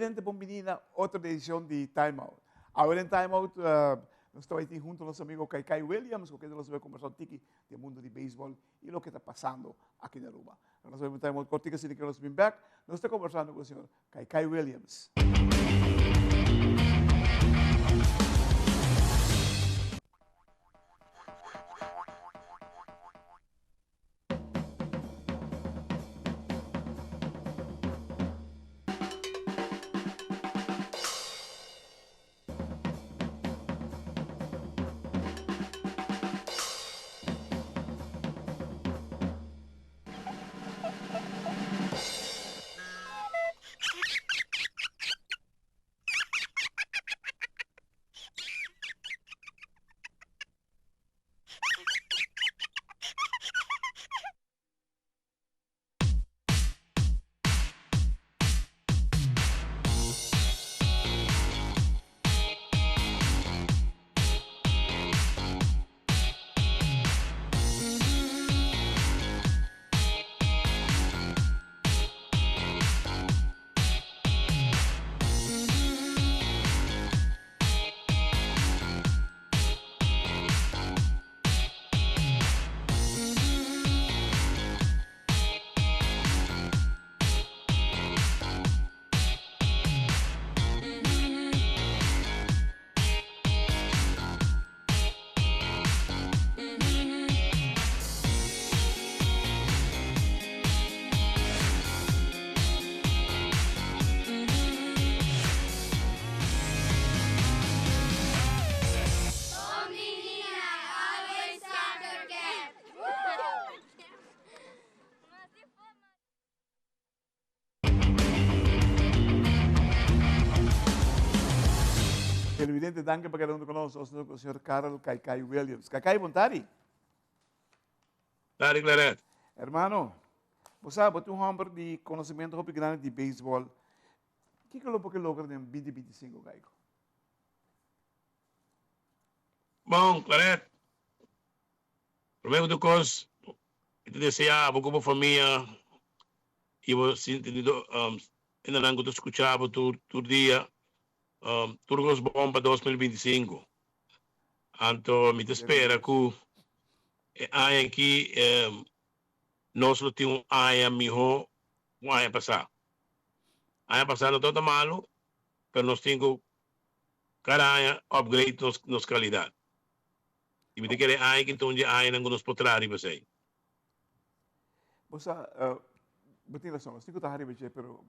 Televidente bon bini na otro edicion di Time Out. Awe den Time Out nos ta bay tin hunto nos amigo Kaikai Williams cu kende nos ta bay conversa un tiki di e mundo di baseball y loke ta pasando aki na Aruba. Nos ta bay un Time Out cortico asina ke nos bin bek. Nos ta conversando cu señor Kaikai Williams. Televidente, danki pa keda hunto ku nos. Nos ta ku señor Karel Kaikai Williams. Kaikai, bon tardi. Tardi, Claret. Hermano, bo sa, bo ta un homber di conocimiento hopi grandi di baseball. Kiko lo por ke logra den binti binti sinku, Kaiko? Bon, Claret. Prome ku tur kos, mi ta deseá bo ku bo famia i bo sintido hendenan ku ta skucha bo tur tur dia tur kos bon pa 2025. Anto mi ta spera ku e aña aki nos lo tin un aña mihó ku aña pasá. Aña pasá no tabata malu, pero nos tin ku kada aña upgrade nos kalidat. I mi ta kere aña ki ta un dje añanan ku nos por traha riba esei. Bo sa, bo tin rason, nos tin ku traha riba dje, pero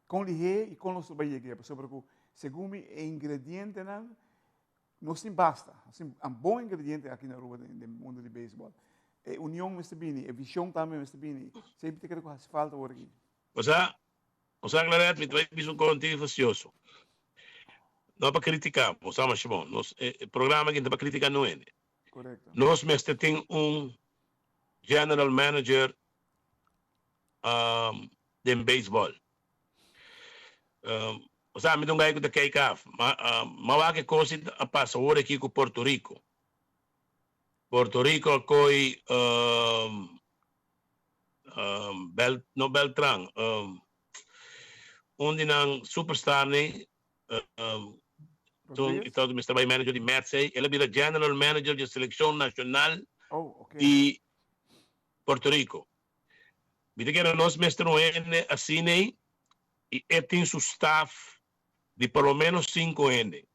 kon lihé i kon nos lo bai yega, pasobra ku segun mi e ingredientenan nos tin basta, nos tin bon ingrediente aki na Aruba den mundo di beisbòl. E union mester bini, e vision tambe mester bini, esei mi ta kere ku hasi falta awor aki. Bo sa, Bo sa Claret, mi ta bai bisa un cosa un tiki facioso. No pa critica, bo sa masha bon. Nos e programa aki no ta pa critica no hende. Correcto. Nos mester tin un general manager den baseball. Bo sa mi ta un guy cu ta kijk af. Ma wak e cos a pasa awor aki cu Puerto Rico. Puerto Rico a coy Bel, no Beltran, un di nan superstar ni, toen Rodriguez? tabata mester bai manager di Mets ei, el a bira general manager di seleccion nacional Oh, ok. di Puerto Rico. Mi ta kere nos mester un hende asina ei y e tin su staff di por lo menos cinco hende.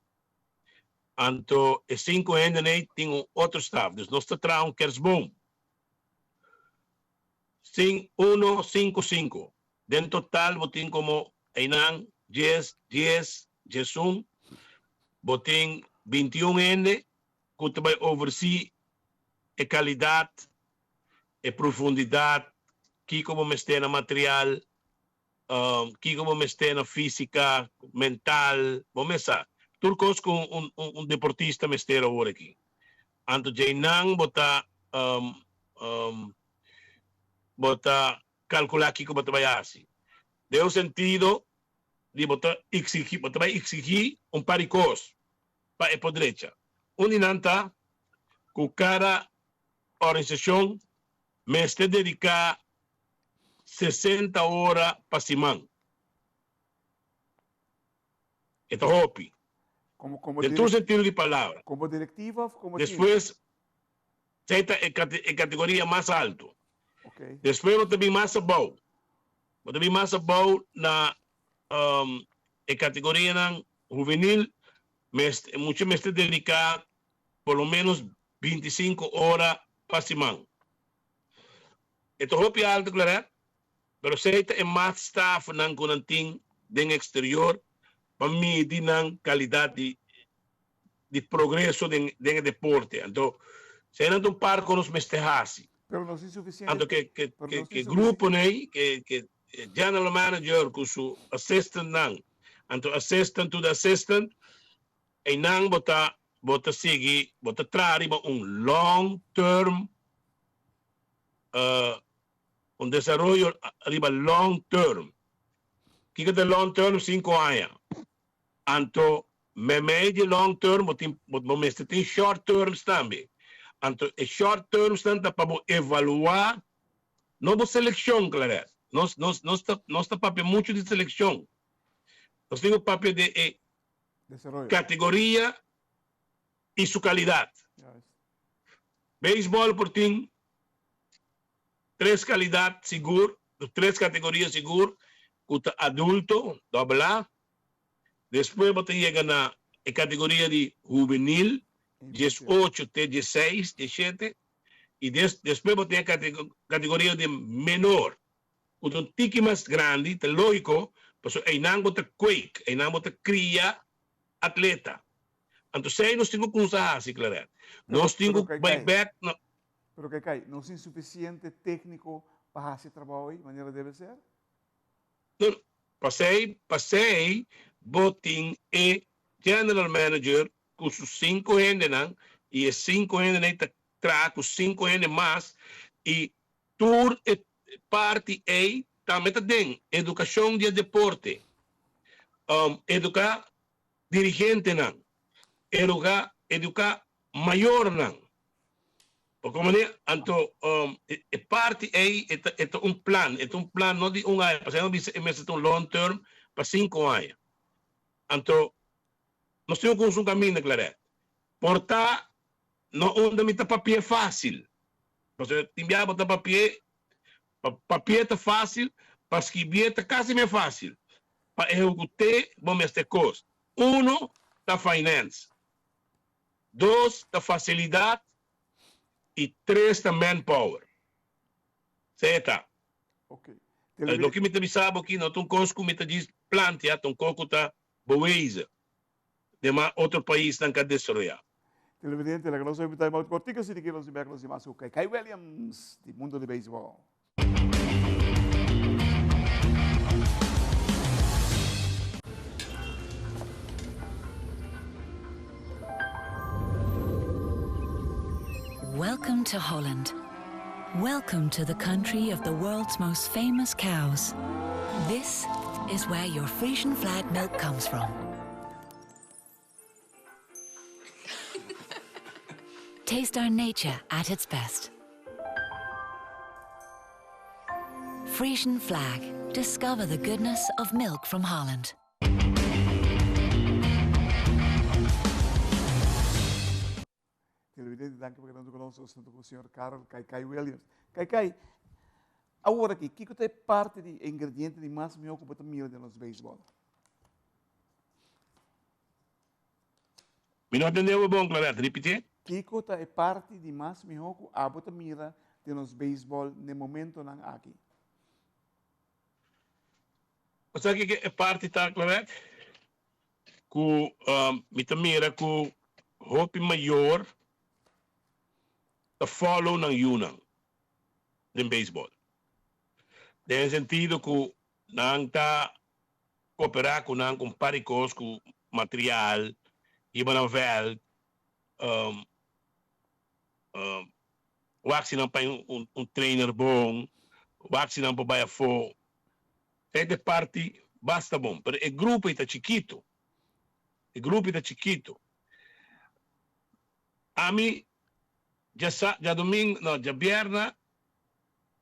Anto e cinco hende ei tin un otro staff, dus nos ta traha un kerstboom. Sin uno sinku sinku. Den total bo tin komo einan dies, dies, diesun. Bo tin bintiun hende ku ta bai oversee e kalidat, e profundidat, kiko bo mester na material, kiko bo mester na físika, mental, bo mes sa. Tur kos ku un deportista mester awor aki. Anto djeinan bo ta bo ta kalkulá kiko bo ta bai hasi. Den un sentido di bo ta eksigí, bo ta bai eksigí un par di kos pa e por drecha. Un di nan ta ku kada organisashon mester dediká 60 ora pa siman. E ta hopi. Como, como Den tur sentido di palabra. Como directiva of como team? Despues, esei ta e e categoria mas alto. Okay. Despues bo ta bin mas abou. Bo ta bin mas abou na e categorianan huvenil, mester, e mucha mester dedica por lo menos 25 ora pa siman. E ta hopi alto, Claret, pero esei ta e maatstafnan ku nan tin den eksterior pa midi nan kalidat di di progreso den den e deporte. Anto esei nan ta un par ku nos mester hasi. Pero nos tin sufisiente Anto ke ke pero ke nos tin ke sufisi gruponan ke ke general manager ku su assistantnan, anto assistant to the assistant, einan bo ta bo ta sigui bo ta traha riba un long term Un desaroyo riba long term. Kiko ta long term? Sinku aña. Anto meimei di long term bo tin bo mester tin short terms tambe. Anto e short terms nan ta pa bo evaluá no bo selekshon Claret. Nos nos nos ta nos ta papia muchu di selekshon. Nos tin ku papia di e Desaroyo. kategoria i su kalidat. Juist. Beisbòl por tin tres kalidat sigur, tres kategoria sigur, ku ta adulto, dòbel A, despues bo ta yega na e kategoria di hubenil, 18 te 16, 17, i despues bo tin e kategoria di menor, ku ta un tiki mas grandi, ta lógiko, pasobra einan bo ta kweek, einan bo ta kria atleta. Anto esei nos tin ku kumsa hasi, Claret. Nos tin ku bai bèk na. Pero Kaikai, nos tin sufisiente tékniko pa hasi e trabou ei manera debe ser? No, pasei, pasei bo tin e general manager ku su sinku hendenan i e sinku hendenan ei ta traha ku sinku hende mas i tur e parti ei tambe ta den edukashon di e deporte, eduká dirigentenan, eduká eduká mayornan. Bo komprendé? Anto e parti ei e ta e ta un plan, e ta un plan no di un aña, pasobra nan bisa e mester ta un long term pa sinku aña. Anto nos tin ku un kaminda, Claret. Por ta no unda mi ta papia fásil, pasobra tin biaha bo ta papia, pa papia ta fásil, pa skibié ta kasi men fásil, pa ehekut'é bo mester kos. Uno ta finance. Dos ta facilidad y tres ta manpower. Esey ta. Ok. Loke mi ta bisa bo aki no ta un cos cu mi ta djis plantia, ta un cos cu ta bewezen den mas otro paisnan cu a desaroya. Televidente, laga nos hopi time out cortico si di ki nos di bek nos di mas cu Kai Kai Williams di mundo di beisbol. Welcome to Holland. Welcome to the country of the world's most famous cows. This is where your Frisian flag milk comes from. Taste our nature at its best. Frisian flag. Discover the goodness of milk from Holland. Televidente, danki pa keda ku nos. Nos ta ku señor Karel Kaikai Williams. Kaikai, awor aki, kiko ta e parti di e ingrediente di mas mihó ku bo ta mira den nos beisbòl? Mi no a tende bo bon, Claret. Ripitié. Kiko ta e parti di mas mihó ku abo ta mira den nos beisbòl n'e momentonan aki? Bo sa kiko e parti ta, Claret? Ku mi ta mira ku hopi mayor ta follow nan yunan den beisbòl. Den e sentido ku nan ta koperá ku nan ku un par di kos ku material, hiba nan vèlt, wak si nan paña un trainer bon, wak si nan por bai afó. Esei ta e parti basta bon, pero e grupo ei ta chikitu, e grupo ei ta chikitu. Ami djasa, djadumingu, no, djabièrnè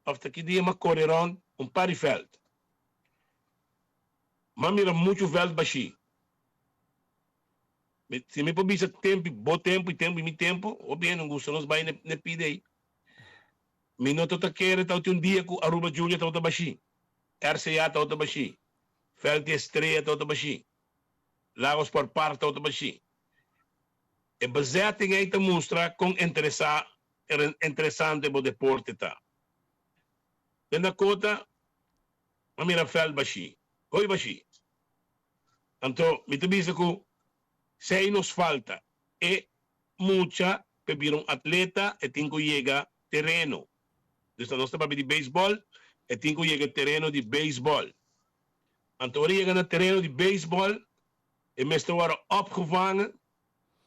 òf ta ki dia mi a kore rònt un par di vèlt. M'a mira muchu vèlt bashí. Si mi por bisa tempu bo tempu i tempu mi tempu, hopi hende no gusta nos bai n'e pida ei. Mi no ta ta kere tabatin un dia ku Aruba Junior tabata bashí, RCA tabata bashí, Veld di Estrella tabata bashí, Lago Sport Park tabata bashí. E bezetting ei ta mustra kon interesá interesante bo deporte ta. Den Dakota a mira veld bashí, hoy bashí. Anto mi ta bisa ku si nos falta e mucha pa bira un atleta e tin ku yega tereno. Dus nos ta papia di beisbòl, e tin ku yega tereno di beisbòl. Anto ora e yega na tereno di beisbòl e mester wòrdu opgevangen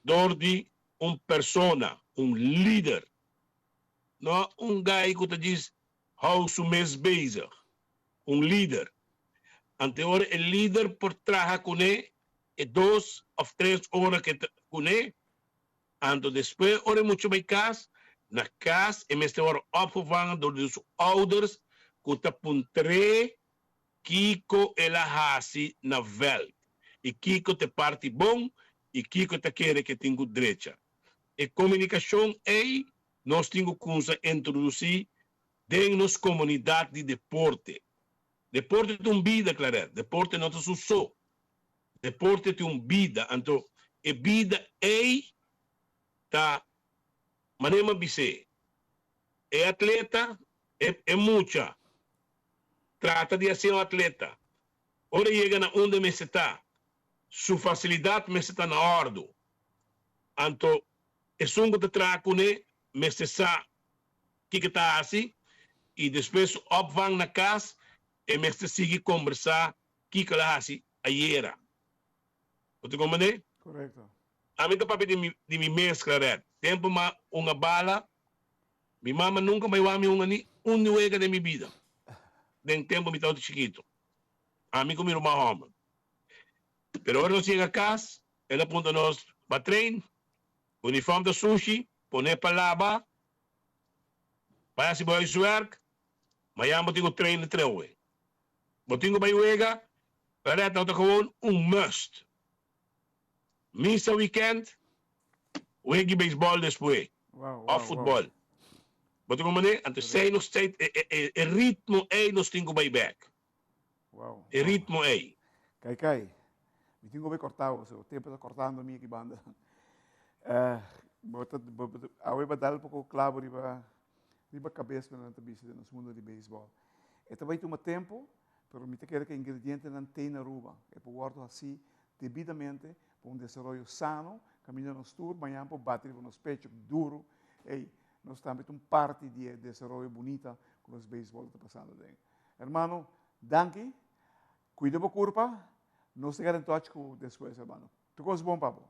dor di un persona, un lider. No un gai ku ta djis hou su mes bezig, un lider. Anto ora e lider por traha kuné e dos òf tres ora ku e ta kuné, anto despues ora e mucha bai kas, na kas e mester wòrdu opgevangen dor di su ouders ku ta puntr'é kiko el a hasi na vèlt i kiko ta e parti bon i kiko e ta kere ku e tin ku drecha. E komunikashon ei nos tin ku kumsa introdusí den nos komunidat di deporte. Deporte ta un bida, Claret. Deporte no ta su so. Deporte tin un bida. Anto e bida ei ta manera mi a bis'é, e atleta, e mucha trata di hasié un atleta. Ora e yega na unda e mester ta, su fasilidat mester ta na òrdu. Anto esun ku ta traha kuné mester sa kiko e ta hasi i despues su opvang na kas e mester sigui kombersá kiko el a hasi ayera. Bo ta komprendé? Korekto. Ami ta papia di mi di mi mes, Claret. Tempu m'a hunga bala, mi mama nunka bai wak mi hunga ni un wega den mi bida, den tempu mi tabata chikitu. Ami ku mi ruman hòmber. Pero ora nos yega kas, el a puntra nos, Ba train? Uniform ta sushi, pone pa laba, bai hasi bo huiswerk, mañan bo tin ku train atrobe. Bo tin ku bai wega, Claret no ta gewoon un must. Misa weekend, wega beisbòl despues, òf futbòl. Bo ta comprende? Anto esei nos ta, e ritmo ei nos tin ku bai bèk. E ritmo ei. Kai kai, mi tin ku bai kòrta bo, so tempu ta kòrtando mi aki banda. Bo ta, awe bo a dal poko klabo riba riba kabes ku nan ta bisa den nos mundo di beisbòl. E ta bai tuma tempu, pero mi ta kere ku e ingredientenan t'ei na Aruba. E por wòrdu hasí debidamente pa un desaroyo sano, kaminda nos tur mañan por bati riba nos pecho duru, ey, nos tambe ta un parti di e desaroyo bunita ku nos beisbòl ta pasando aden. Hermano, danki. Cuida bo curpa. Nos ta get in touch cu despues, hermano. Tur cos bon pa bo.